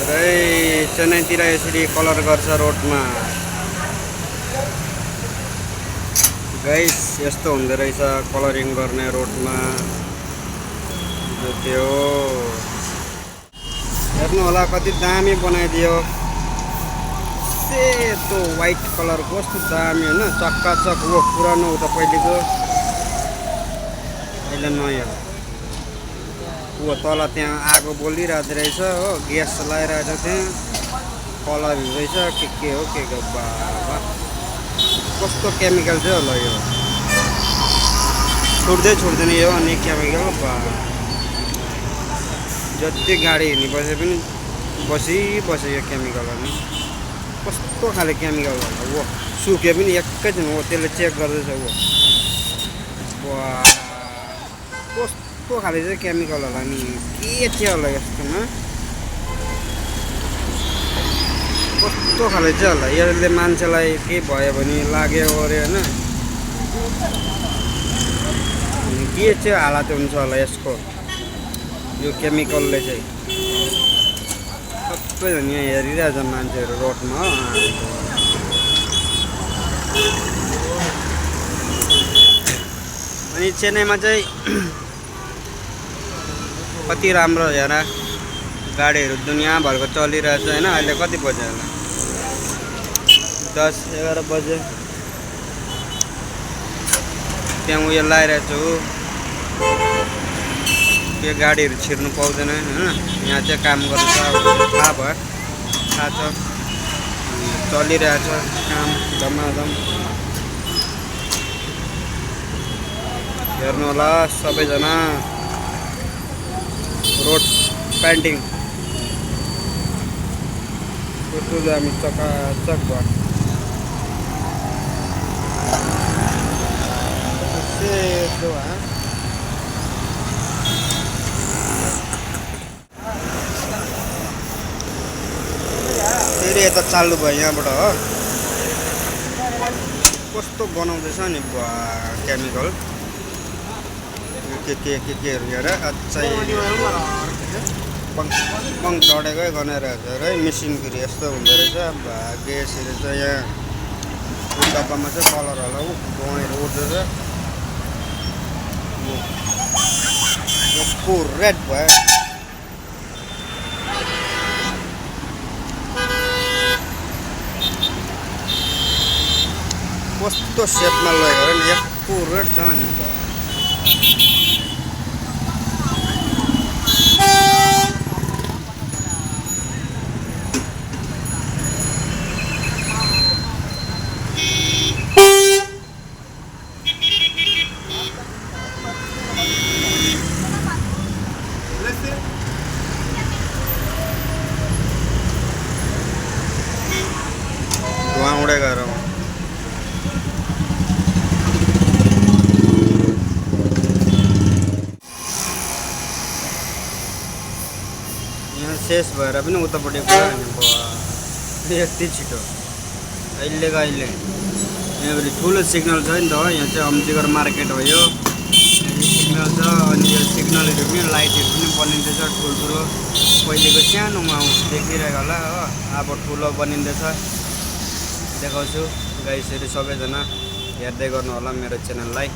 चेन्नईतिर यसरी कलर गर्छ रोडमा गाइस। यस्तो हुँदो रहेछ कलरिङ गर्ने रोडमा। त्यो हेर्नु होला कति दामी बनाइदियो। सेतो व्हाइट कलर कस्तो दामी होइन, चक्काचक। हो पुरानो हो त पहिलेको, अहिले नयाँ। वो तल त्यहाँ आगो बोलिरहेको रहेछ हो, ग्यास लगाइरहेको छ त्यहाँ। कलर हुँदैछ के हो बाबा, कस्तो केमिकल चाहिँ होला यो। छुट्दैन यो अनि केमिकल बा। जति गाडी हिँड्ने पनि बसी यो केमिकल अनि कस्तो खाले केमिकल होला। वो सुक्यो पनि एकैछिन हो, त्यसले चेक गर्दैछ। वो कस्तो खाले चाहिँ केमिकल होला नि, के थियो होला यस्तोमा, कस्तो खाले चाहिँ होला। यसले मान्छेलाई के भयो भने लाग्यो अरे होइन, के चाहिँ हालत हुन्छ होला यसको, यो केमिकलले चाहिँ। सबैजना यहाँ हेरिरहेछ मान्छेहरू रोडमा। अनि चेन्नईमा चाहिँ कति राम्रो हेर, गाडीहरू दुनियाँभरको चलिरहेछ होइन। अहिले कति बज्यो होला, 10-11 बजे। त्यहाँ उयो लगाइरहेको छु, त्यो गाडीहरू छिर्नु पाउँदैन होइन। यहाँ चाहिँ काम गर्छ, थाहा भयो, थाहा छ। चलिरहेछ काम धमाधम। हेर्नु होला सबैजना, रोड पेन्टिङ कस्तो दामी चकाचक भयो। सेतो फेरि यता चालु भयो यहाँबाट हो। कस्तो बनाउँदैछ नि केमिकल के हेर। अच्छा पङ्क चढेकै गनाइरहेको छ है मेसिन। फेरि यस्तो हुँदो रहेछ ग्यासहरू चाहिँ यहाँ डब्बामा चाहिँ कलर होला गएर उठ्दैछ। रेड भयो। कस्तो सेपमा लगेर नि रेड छ नि। धुआं उडेको र यहाँ शेष भएर पनि उतापट्टि यति छिटो अहिलेको अहिले। यहाँ फेरि ठुलो सिग्नल छ नि त, यहाँ चाहिँ अम्तीगढ मार्केट हो यो। सिग्नल छ अनि यो सिग्नलहरू पनि लाइटहरू पनि बनिँदैछ ठुल्ठुलो। पहिलेको सानोमा देखिरहेको होला हो, अब ठुलो बनिँदैछ। देखाउँछु गाइसहरू, सबैजना हेर्दै गर्नु होला मेरो च्यानललाई।